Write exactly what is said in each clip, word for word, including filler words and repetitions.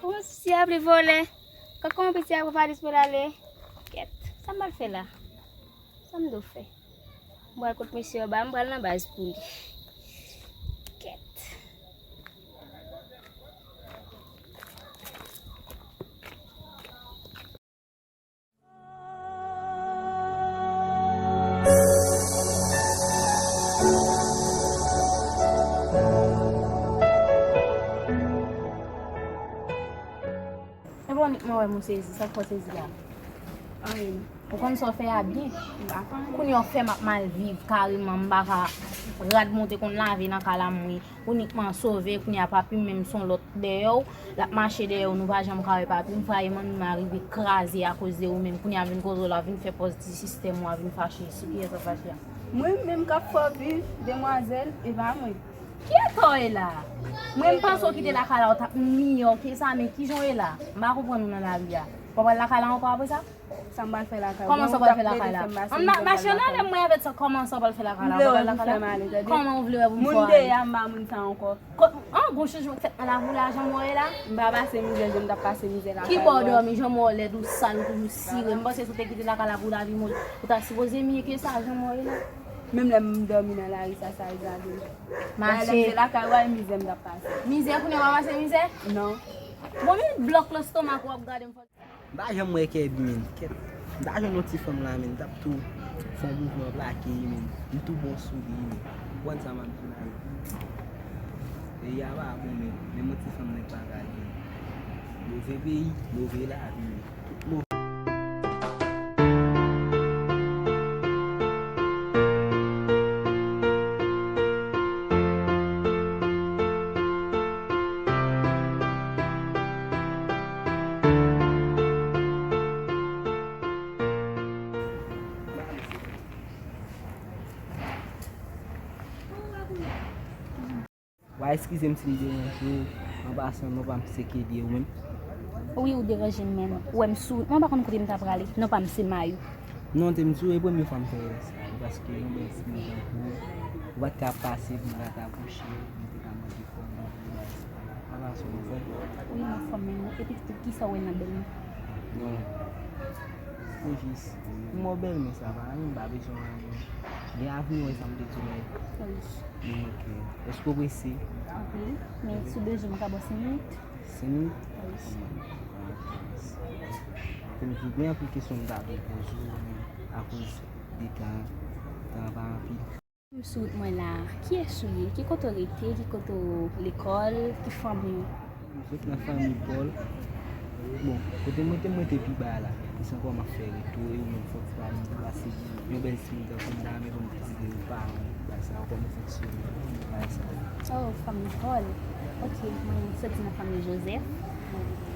Kòman sisi a vle vòlè? Gad kòman piti a pran valis pou l ale. Kèt, sa m pral fè la? Sa m dwe fè? M pral kot mesye anba, m pral nan baz pou li. Kèt. E bon, nik mwen wè m ou sezi, sa k fè w sezi la? Anyen. Ou konn sa w fè a byen. M pa konn. Kounye a w fè m ap mal viv kareman, m pa ka rad mwen te konn lave nan kay la m wi. Ou nikman sove, kounye a papi m menm se yon lòt dèyè w, l ap mache dèyè w, nou pa janm ka wè papi m, fraye manmi m a rive kraze akoz de ou menm, kounye a vin koze w la, vin fè pòz ti sistèm ou a, vin fache, sou kiyès w ap fache a? Mwen menm k ap fè w viv, demwazèl, e pa mwen. Ki eta w ye la? Mwen m panse w kite lakay la, w t ap miyò ke sa, men kijan w ye la? M pa konprann ou nan lari a. W ap al lakay la ankò apre sa? Sa m pral fè lakay ou? Kòman sa w pral fè lakay la? An, ma-, mache nan lè mwen avèk sa, kòman sa w pral fè lakay la? Ou pral lakay la? Kòman ou vle wè pou m fè w ale? Moun deyò a, m pa moun sa ankò. An, gon chanjman k fèt nan lavi w la, jan m wè w ye la? M pa pase mizè, jan m t ap pase mizè lakay ou a. Ki bò w dòmi, jan m wè w lèd, ou sal, ou toujou sire. M panse si w te kite lakay la pou lavi mwen, ou ta sipoze miye ke sa, jan m wè w ye la. Menm lè m dòmi nan lari, sa, sa regarde m. Mache. Lè m te lakay ou a, e mizè m t ap pase. Mizè, kounye a w pa pase mizè? Non. Bon, men blòk lestomak w ap gade m fò. M pa janm wè Kèbi, men. Kèt. M ta jwenn yon ti fanm la, men, m t ap tou fè yon mouvman plake, men. M tou bon sou li, men. Ou konn sa m ap di la, men. Peyi a pa bon, men. Men yon ti fanm nèg pa ka gen. Move peyi, move lavi, men. Tout move. Wa, eskize m si m deranje w. An pasan, non pa m se Kelly, ou menm? Wi, ou deranje m menm. Ou wè m sou wout, mwen pa konn kote m ta prale. Non pa m se Mayou. Non, te m di w, e premye fwa m fè sa, paske yon bèl timoun tankou w, ou pa t ka pase pou m pa ta bouche, m te ka manje kò m, manje bagay sa. An pasan, ou anfòm? Wi, m anfòm, men epi tou, kisa w wè nan bèl mwen? Non. Se jis, m wè w bèl, men sa pa anyen, m pa bezwen anyen. Gen avni, w wè sa m te di w la. Wi. Bon, ok. Èske w prese? Anpil, men si w bezwen, m ka ba w senk minit. Senk minit? Wi. Kòm di, gen anpil kesyon m ta vle poze w, men akoz de tan, tan pa anpil. M sou wout mwen la. Kiyès ou ye? Ki kote w rete? Ki kote w lekòl? Ki fanmi w? M sot nan fanmi Pòl. Bon, kote m rete, m rete pi ba la. Plis ankò, m ap fè retou, e ou menm fò w ti pa m pase yon bèl timoun tankou m la, men bon, m vizite paran m, bagay sa yo, kòman fonksyone, bagay sa yo. Oh, fanmi Pòl. Ok, mwen soti nan fanmi Jozèf.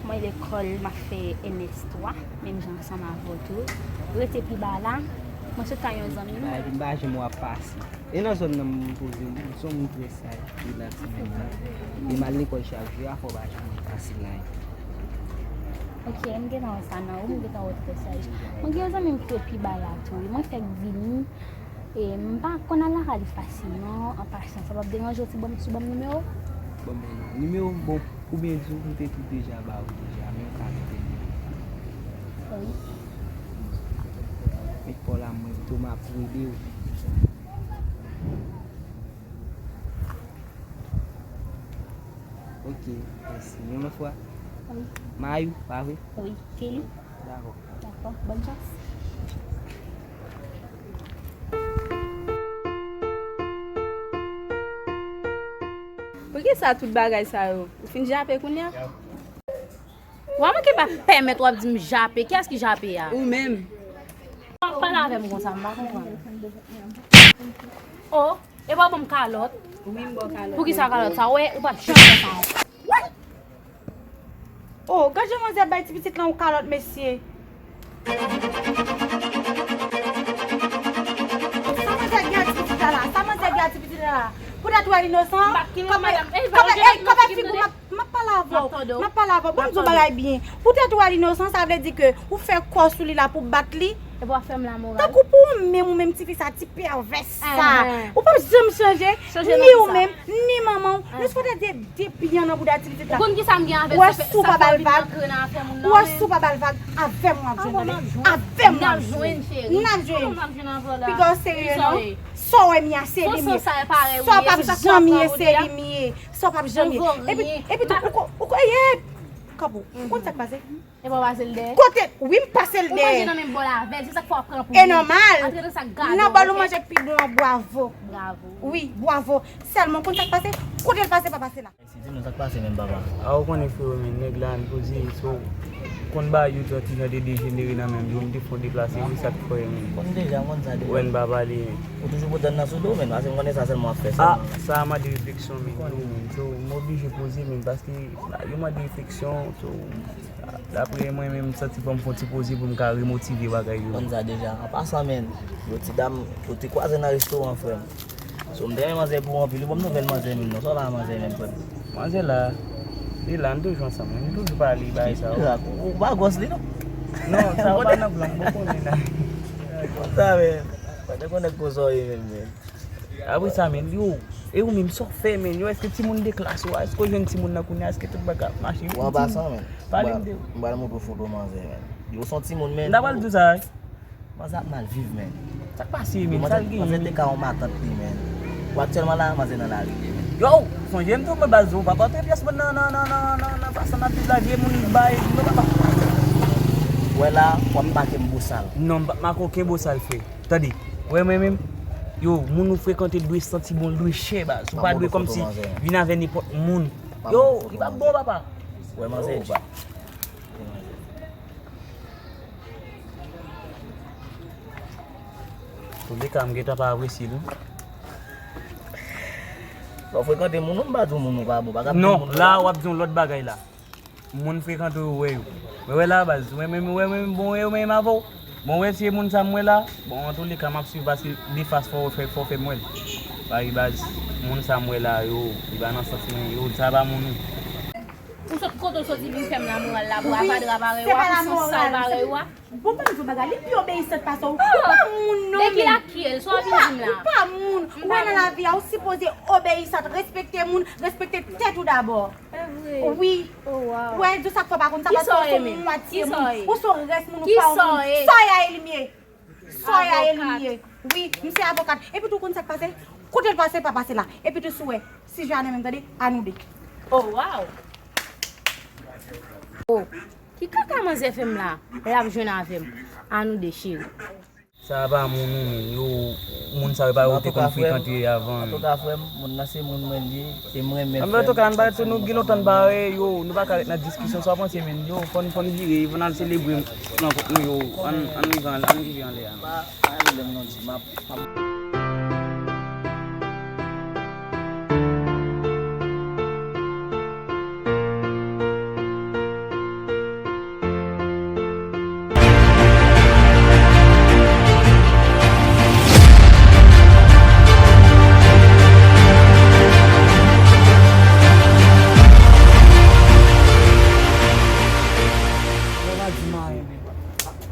Mwen lekòl, m ap fè N S twa, menm jan ansanm avè w tou. Rete pi ba la. Mwen sot kay yon zanmi m. Ba, epi m pa janm wè w ap pase. E nan zòn nan m poze m, m se yon moun trè saj, rilaks menm jan. E m al lekòl chak jou, afè w pa janm pase la. Ok, m gentan wè sa nan ou, m gentan wè w trè saj. Mwen gen yon zanmi m ki rete pi ba la tou, wi. Mwen fèk vini, e m pa konn al lakay li fasilman, an pasan. Sa p ap deranje w si w ban m, si w ban m nimewo w? Ban m nimewo m, bon. Oubyen di w m te tou deja ba ou deja, men ou ka mete m. Wi. Met pa w la, mwen pito m ap rele w. Ok, mèsi. Yon lòt fwa. Wi. Mayou, pa vre? Wi, Kelly. Dakò. Dakò. Bòn chans. Poukisa tout bagay sa yo? Ou fin jape kounye a? Wa manke pa pèmèt w ap di m jape. Kiyès ki jape a? Ou menm. Pa pale avè m konsa, m pa konprann. Oh, e pa w ban m kalòt? Wi, m ba w kalòt. Poukisa kalòt sa? Ou wè, ou p ap janm fè sa ankò. Oh, gad jan manzè bay ti pitit lan yon kalòt, mesye. Sa manzè gen ak ti pitit la la? Sa manzè gen ak ti pitit la la? Poutèt ou al inosan, kanpe, kanpe, ey, kanpe figi w, m ap, m ap pale avè w, m ap pale avè w. Ban m di w bagay byen. Poutèt ou al inosan, sa vle di ke ou fè kò sou li la pou bat li. Epi w ap fè m lamoral. Tankou pou ou menm, ou menm tifi sa, ti pèvès sa. Ou p ap janm chanje, ni ou menm, ni manman w. Nou se poutèt de, de pyan nan bouda ti pitit la. Ou konn ki sa m gen avè l? Wè si w pa ba l vag. Wè si w pa ba l vag, avè m w ap jwenn, tande. Avè m w ap jwenn. N ap jwenn. Piga w serye non. Sa w wè m ye a, se li m ye. Sa w p ap janm ye, se li m ye. Sa w p ap janm ye. Epi, epi tou, ou ko, ou ko, ye! Kanpe w. Ou konn sa k pase? E pa w pase l dèyè? Kote? Wi, m pase l dèyè. Ou manje nan menm bòl avè l, se sa k fè w ap pran pou li. E nòmal. Antre nan sa k gade w, oke? Nan bòl ou manje k pi bon an, bwavo. Bwavo. Wi, bwavo. Sèlman, ou konn sa k pase? Kote l pase, pa pase la. Mesye, di nou sa k pase menm, papa. A, ou konnen, frewo, men nèg la, n poze, so, konn bagay yo ti jan dejenere nan men m, yo, m te fon deplase, wi, sa k fè, men. Konn deja, m konn sa deja. Wè, n pa pale, men. Ou toujou pote n nan sou do, men, paske m konnen sa sèlman w ap fè sèlman. A, sa a mande refleksyon, men, yo, men, so, m oblije poze, men, paske yo mande refleksyon, so, dapre mwen menm, m santi fò m fè yon ti poze pou m ka remotive bagay yo. Konn sa deja. An pasan, men, yo ti dam, yo te kwaze nan restoran, frè m. So, m te renmen manzè pou anpil. Ou ban m nouvèl manzè menm non. Sa w la manzè menm, frè m? Manzè la, li la, n toujou ansanm, wi. Nou toujou pale bagay sa yo. Ou pa gwòs li non? Non, sa yo pa nan plan m, bon konnen la. Sa menm. Mwen te konnen kou sa w ye menm, men. Apre sa, men, yo, e ou menm, sa w fè, men? Yo, èske timoun de klas ou a? Èske w jwenn timoun nan kounye a? Èske tout bagay ap mache? Ou an pasan, men. Pale m de ou. M pral montre w foto manzè, men. Yo, se yon timoun, men. M ta pral di w sa, wi. Manzè ap mal viv, men. Sa k pase, men? Sa l genyen? Manzè te ka yon matant li, men. Bon, aktyèlman la, manzè nan lari, men. Yo, sonje m di w, men, baz, ou p ap antre pyès moun nan, nan, nan, nan, nan, nan fason n ap viv la, vye moun bay, nou pa, pa. Wè la, w ap make m bosal. Non, m p ap make okenn bosal, frè. Tande, wè mwen menm, yo, moun ou frekante dwe santi bon, l dwe chè, baz. Ou pa dwe kòmsi vin avè nenpòt moun. Yo, li p ap bon, papa. Wè manzè, yo, pa. Touléka, m gentan pa apresye l, wi. Lè w frekante moun, ou m pa di w moun ou pa bon. Non, la, w ap di yon lòt bagay la. Moun frekante w, wè yo. Mwen wè la, baz. Mwen menm, mwen menm, bon, wè yo menm avè w. Bon, wè, se moun sa m wè la. Bon, antouleka, m ap swiv paske de fas fò w fè, fò w fè m wè l. Paske, baz, moun sa m wè la, yo, li pa nan sans mwen, yo, sa pa moun ou. Ou sot kote w soti vin fè m lamoral la, pou avadra parèy ou a, pou san sal parèy ou a. Bon, ban m di w bagay, li pi obeyisant pase w. Ou pa moun non, men. De ki lakyèl, sa w ap vin di m la? Ou pa moun. Ou wè nan lavi a, ou sipoze obeyisant, respekte moun, respekte tèt ou dabò. E vre? Wi. Oh, wow. Wè, di w sa k fè w pa konn sa, paske w se yon mwatye moun. Ou se yon rès moun, ou pa yon moun. Sa w ye a, e li m ye. Sa w ye a, e li m ye. Wi, m se avokat. Epi tou, ou konn sa k pase? Kote l pase, pa pase la. Epi tou, si w wè, si je a nan men m, tande, a nou de. Oh, wow. Oh. Ki kaka manzè fè m la? L ap jwenn avè m. A nou de, cheri. Sa pa moun ou menm, yo, moun sa yo pa yo te konn frekante avan. Antouka, frè m, moun nan se moun mwen li ye, e m renmen frè m. Antouka, ann bay tou, nou gen lontan n pa wè, yo, nou pa ka ret nan diskisyon, sa w panse menm, yo, fò n, fò n vire, fò n al selebre rankont nou, yo, ann, ann rive anlè, ann rive anlè a. Pa, pa rele m non, di m ap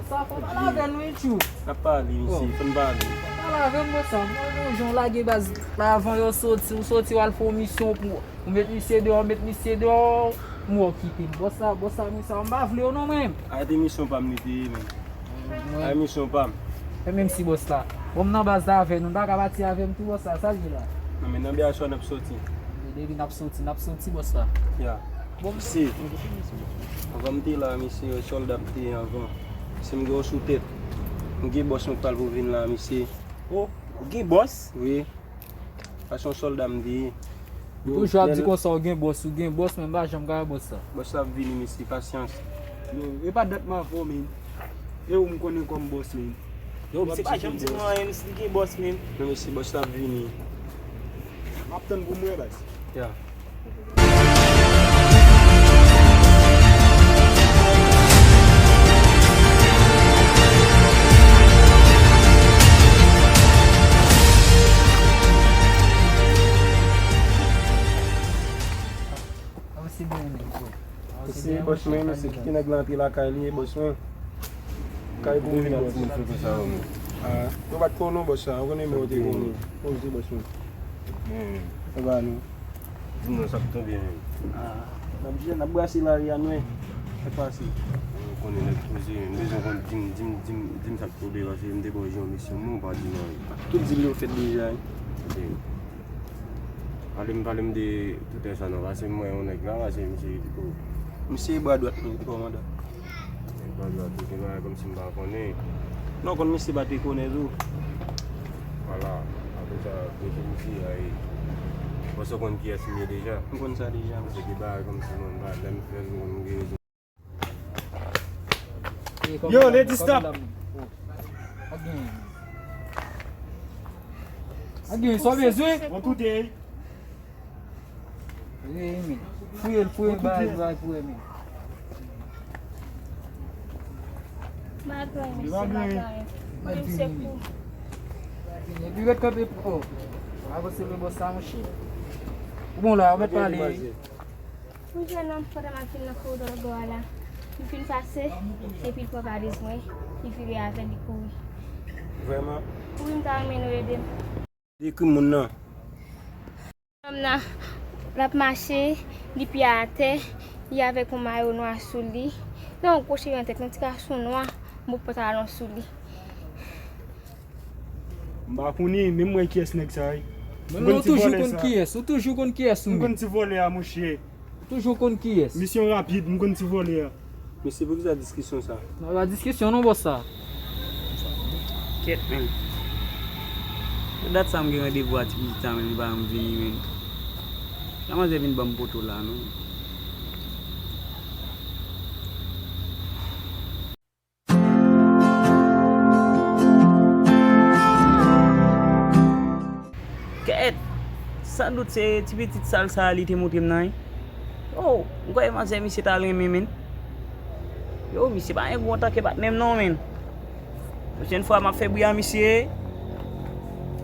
Sa fò pale avè l wi, tchou. N ap pale, mesye, fò n pale. Pale avè m konsa, mwen wè jan w lage baz la avan yo soti, ou soti w al fè yon misyon pou ou met misye deyò, ou met misye deyò, m wè w kite m. Bòs la, bòs la, misye, m pa vle w non, mwen. A te misyon pa m li te ye, men. A misyon pa m. E menm si bòs la. Bon, m nan baz la avè nou, n pa ka pati avè m tou, bòs la, sa l ye la? Non, men nan biyasyon n ap soti. Depi n ap soti, n ap soti, bòs la. Ya. Bon, si. Anvan m te la, mesye, sòlda m te ye anvan. Si m gen w sou tèt, m gen bòs mwen k pral pou vin la, mesye. Oh, ou gen bòs? Wi. Paske yon sòlda m te ye. Ou toujou ap di konsa ou gen bòs, ou gen bòs, men m pa janm ka wè bòs sa. Bòs la ap vini, mesye, pasyans. Yo, e pa dat m avè w, men. E ou m konnen kòm bòs, men. Yo, misye pa janm di mwen anyen, misye gen bòs menm. Non, mesye, bòs la ap vini. M ap tann pou m wè, baz. Ya. Se bòs mwen, mesye, kite nèg la antre lakay li, e bòs mwen. Kay pou wi, bòs. Ah, yo pa t konnen w, bòs sa, ou konnen men ou te konnen. Poze, bòs mwen. E ba nou. Di m non, sa k tonbe menm. Ah, n ap jwe, n ap brase lari a nou, e. Fè pase. Ou konnen nèg poze, m bezwen konn, di m, di m, di m, di m sa k tonbe, paske m te ba w jan misyon mwen, ou pa di m anyen. Tout dil yo fèt deja, wi. Ok. Pale m, pale m de tout sa non, paske m wè yon nèg la, paske misye, misye bra dwat mwen, kòmandan. Bra dwat ou, gen bagay kòmsi m pa konnen. Non, konn misye pa te konnen tou. Vwala, apre sa, mesye, misye a ye. Bon, sa w konn kiyès m ye deja? M konn sa deja. Paske gen bagay kòmsi mwen, m pa, lè m fè l, m gen rezon. Yo, lady, stop! Again. Again, sa w bezwen? Bon, tout e. Fouye l, fouye l, bay, bay, fouye l. Bagay, se bagay. Mwen se pou. Epi ret kanpe pou. Avanse men bòs sa, monchè. Ou bon la, ou mèt pale. Wi, jèn nonm, pandan m ap vin nan koridò lòt bò a la, li fin pase, epi l pran valiz mwen, li vire avè l, li kouri. Vrèman? Wi, m ta renmen nou ede m. Dekri moun nan. Nonm nan, l ap mache, li pye atè, li avèk yon mayo nwa sou li. Nan yon gwo cheve nan tèt, yon ti kason nwa, yon bout pantalon sou li. M pa konnen, menm mwen kiyès nèg sa ye. Menm ou toujou konn kiyès, ou toujou konn kiyès ou menm. M konn ti vòlè a, monchè. Ou toujou konn kiyès. Misyon rapid, m konn ti vòlè a. Mesye, poukisa diskisyon sa? Non, pa diskisyon non, bòs sa. Kèt, menm. Se dat sa m gen randevou a ti pitit sa, menm li pa janm vini, menm. Jan manzè vin ban m poto la, non. Kèt! San dout se ti pitit sal sa a li te montre m nan, wi. Oh, m kwè manzè misye ta renmen, menm. Yo, misye pa gen gou antanke patnè m non, menm. Pwochèn fwa m ap fè bri a misye,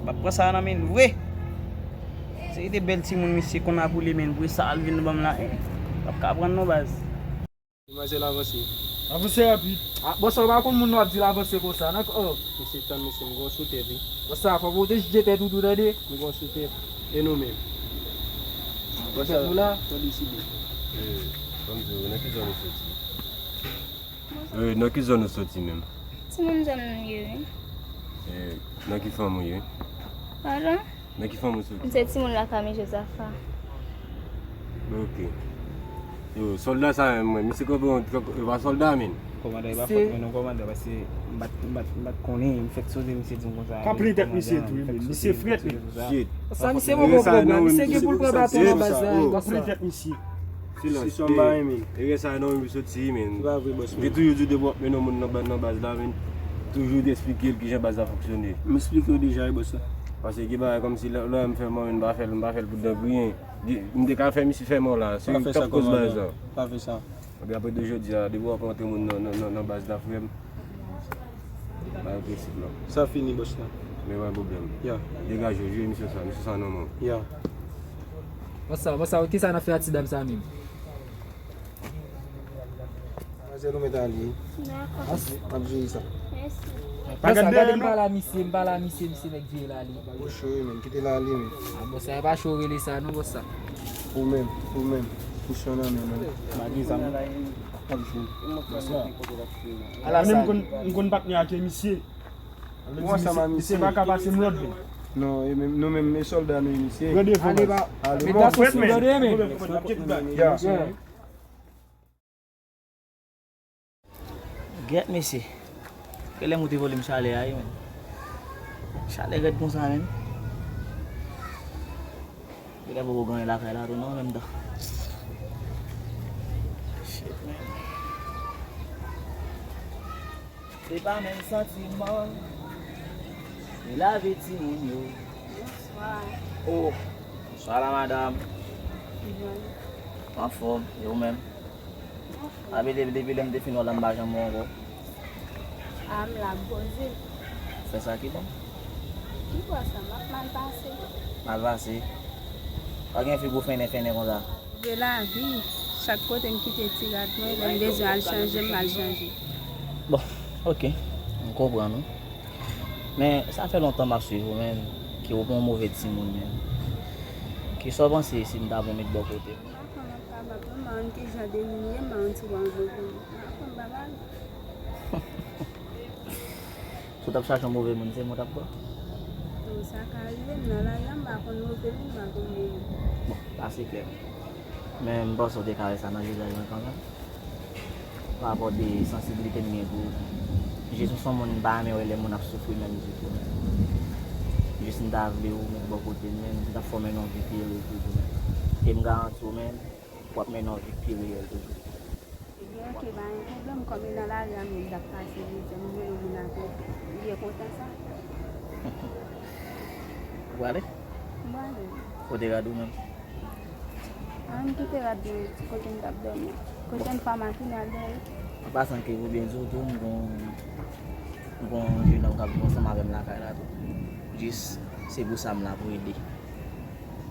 m ap pran sa nan men l vre. Se te bèl timoun misye konn ap woule, menm, pou sa al vin ban m la, eh. M ap ka pran non, baz. Demwazèl avanse. Avanse rapid. Ah, bòs sa, ou pa konn moun nou ap di l avanse konsa, non? Oh. Mesye, tann mesye, m gon sou tèt, wi. Bòs sa, fò pwoteje tèt ou tou, tande? M gon sou tèt. E nou menm? Bòs sa, nou la? Fò deside. Eh, ban m di w, nan ki zòn ou soti? Eh, nan ki zòn ou soti menm? Timoun zòn m ye, wi. Eh, nan ki fanm ou ye? Padon? Nan ki fanm ou soti? M se timoun lakay Jozafat. Ok. Yo, sòlda sa menm, mwen, misye kanpe yon, e pa sòlda, menm. Kòmandan, e pa fòt mwen non, kòmandan, paske m pa t, m pa t, m pa t konnen, m fèk sonje misye di m konsa. Pa plen tèt misye tou, wi, menm. Misye frèt, menm. Shit. Sa, misye poko pwoblèm. Misye gen pou l pran baton nan baz la. Pa plen tèt misye. Silans. Si son bagay, men. E gen sa non, wi, soti, men. Se pa vre, bòs, men. M te toujou di w depi w ap mennen yon moun nan ba-, nan baz la, men. Toujou te eksplike l kijan baz la fonksyone. M eksplike w deja, wi, bòs la. Paske gen bagay kòmsi lè, lè m fè mò, men m pa fè l, m pa fè l pou dan griyen. Di, m te ka fè misye fè mò la, se li k ap koz baz la. Pa fè sa. Epi apre de jodi a, depi w ap rantre moun nan, nan, nan, nan baz la, frè m, pa represif non. Sa fini, bòs la. Men pa pwoblèm. Ya. Degaje w, jwe misyon sa, misyon sa nan men w. Ya. Bòs sa, bòs sa, kisa n ap fè a ti dam sa menm? Manzè, nou mèt ale. Dakò. N ap jere sa. Mèsi. Pa gade dèyè nou. M pale a misye, m pale a misye, misye nèk vye l ale. Ou cho wi, men, kite l ale, men. Ah, bòs sa, e pa cho rele sa non, bòs sa. Ou menm, ou menm. Misyon nan men nou. Malgre sa, m ap jwenn. Bòs la. Ala sa. Mwen menm, m konn, m konn patnè ak misye. Misye pa ka pase m lòd, men. Non, e menm, nou menm, e sòlda nou ye, misye. Pran devan, baz. Ale, ba. Ale. Met gason sou gade, men. Ya. Gèt mesye. Genlè moute volim chalè a wi, men. Chalè rèd konsa, men. Genlè poko gen anyen lakay la tou non, menm tan. Shit, man. Se pa menm santiman. Li lave timoun yo. Bonswa. Oh, bonswa la, madanm. Anfòm, e ou menm? Anfòm. Depi, depi lè m te fin wè w la, m pa janm wè w ankò. A, m la poze. Fè sa ki bon. Ki bò sa, m ap mal pase. Mal pase? Pa gen figi w fennen, fennen konsa. Vre lavi. Chak kote m kite ti rad mwen, lè m bezwen al chanje, m al chanje. Bon, ok, m konprann ou. Men sa fè lontan m ap swiv ou, men, ke ou pa yon move timoun, men. Kisa w panse si m ta pran w met bò kote m? M pa konn, m pa konn ki jan de moun m ye, m pa konn si w pa yon move moun. M pa konn, m pa pale. Si w t ap chache yon move moun, se mwen w t ap pran? Bon, sa ka rive, m nan lari a, m pa konn move moun, m pa konn bon moun. Bon, sa se klè. Men m panse w te ka wè sa nan vizaj mwen kanmenm. Pa rapò de sansiblite m gen pou ou. Jis m se yon moun m pa renmen wè lè moun ap soufri menm ditou. Jis m ta vle ou met bò kote m, men m t ap fè w mennen yon vi pi erez toujou menm. E m garanti w menm, w ap mennen yon vi pi reyèl toujou. Ebyen, ok, pa gen pwoblèm, kòm e nan lari a menm m t ap pase, je di, m jwenn yon moun avè l, m byen kontan sa. Ou prale? M prale. Kote rad ou menm? An, m kite rad mwen kote m t ap dòmi. Pwochèn fwa m a tounen al dèyè. An pasan ke pou byen di w tou, m gon, m gon jennonm k ap viv ansanm avè m lakay la tou. Jis, se pou sa m la pou ede.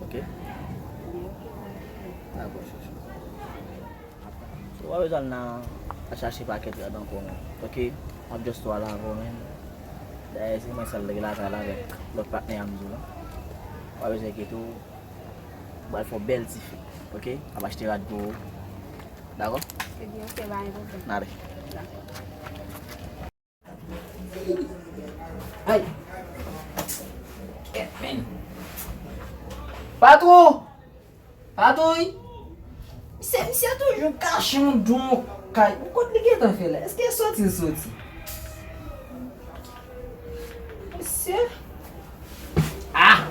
Ok? Ebyen, ok, pa gen pwoblèm. Dakò, chouchou. So, w pa bezwen al nan al chache pakèt rad ankò, non. Ok? M ap just al avè w, men. Dayè, se mwen sèl ki lakay la avèk lòt patnè a m di w lan. W pa bezwen enkyete w. M pral fè w bèl ti fi. Ok? M ap achte rad pou ou. Dakò? Ebyen, ok, pa gen pwoblèm. N ale. Dakò. Ay! Kèt, men. Patwon! Patwon, wi. Misye, misye toujou kache yon don kay. Ou kote li gentan fè la? Èske l soti, l soti? Misye. Ah!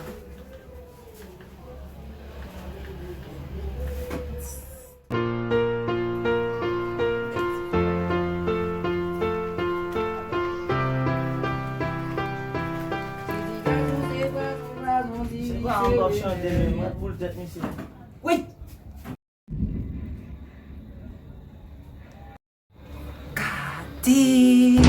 Wi. Gade!